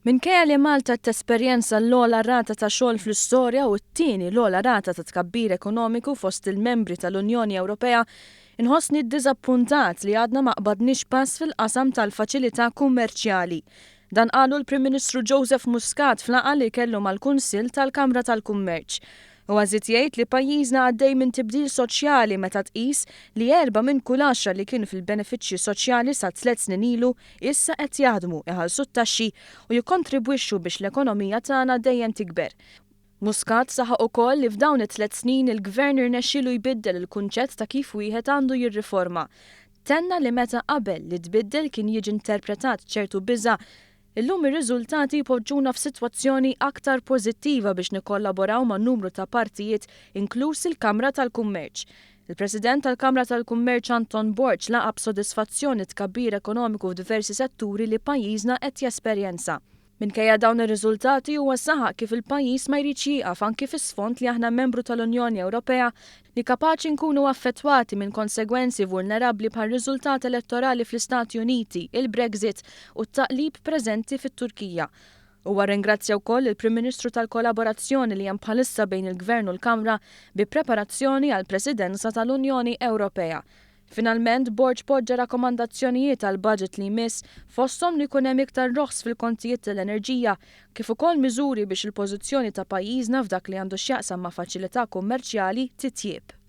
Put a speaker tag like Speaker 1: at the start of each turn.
Speaker 1: Minkejja li Malta qed tesperjenza l-ogħla rata ta' xogħol fl-istorja u t-tieni l-ogħla rata ta' tkabbir ekonomiku fost il-membri tal-Unjoni Ewropea, inħossni ddiżappuntat li għadna ma qbadniex pass fil-qasam tal-faċilità kummerċjali. Dan qalu l-Prim Ministru Joseph Muscat f'laqgħa li kellu mal-Kunsill tal-Kamra tal-Kummerċ. Huwa żied jgħid li pajjiżna għaddej minn tibdil soċjali meta tqis li erba' minn kull għaxra li kienu fil-benefiċċji soċjali sa tlett snin ilu issa qed jaħdmu, iħallsu t-taxxi u jikkontribwixxu biex l-ekonomija tagħna dejjem tikber. Muscat saħaq ukoll li f'dawn it-tlett snin il-Gvern irnexxielu jbiddel il-kunċett ta' kif wieħed għandu jirriforma. Tenna li meta qabel li tbiddel kien jiġi interpretat ċertu biża', illum ir-riżultati jpoġġuna f'sitwazzjoni aktar pożittiva biex nikkollaboraw ma' numru ta' partijiet inkluż il-Kamra tal-Kummerċ. Il-President tal-Kamra tal-Kummerċ Anton Borg laqa' b'sodisfazzjon it-tkabbir ekonomiku f'diversi setturi li pajjiżna qed jesperjenza. Minkejja dawn ir-riżultati huwa saħaq kif il-pajjiż ma jridx jieqaf anki fis-sfond li aħna membru tal-Unjoni Ewropea li kapaċi nkunu affettwati minn konsegwenzi vulnerabbli bħar-riżultat elettorali fl-Istati Uniti, il-Brexit u t-taqlib preżenti fit-Turkija. Huwa rringrazzja wkoll lill-Prim Ministru tal-kolaborazzjoni li hemm bħalissa bejn il-Gvern u l-Kamra bi preparazzjoni għall-Presidenza tal-Unjoni Ewropea. Finalment, Borg poġġa rakkomandazzjonijiet għall-budget li jmiss, fosthom li jkun hemm iktar roħs fil-kontijiet tal-enerġija, kif ukoll miżuri biex il-pożizzjoni ta' pajjiżna f'dak li għandu x'jaqsam ma' faċilità kummerċjali titjieb.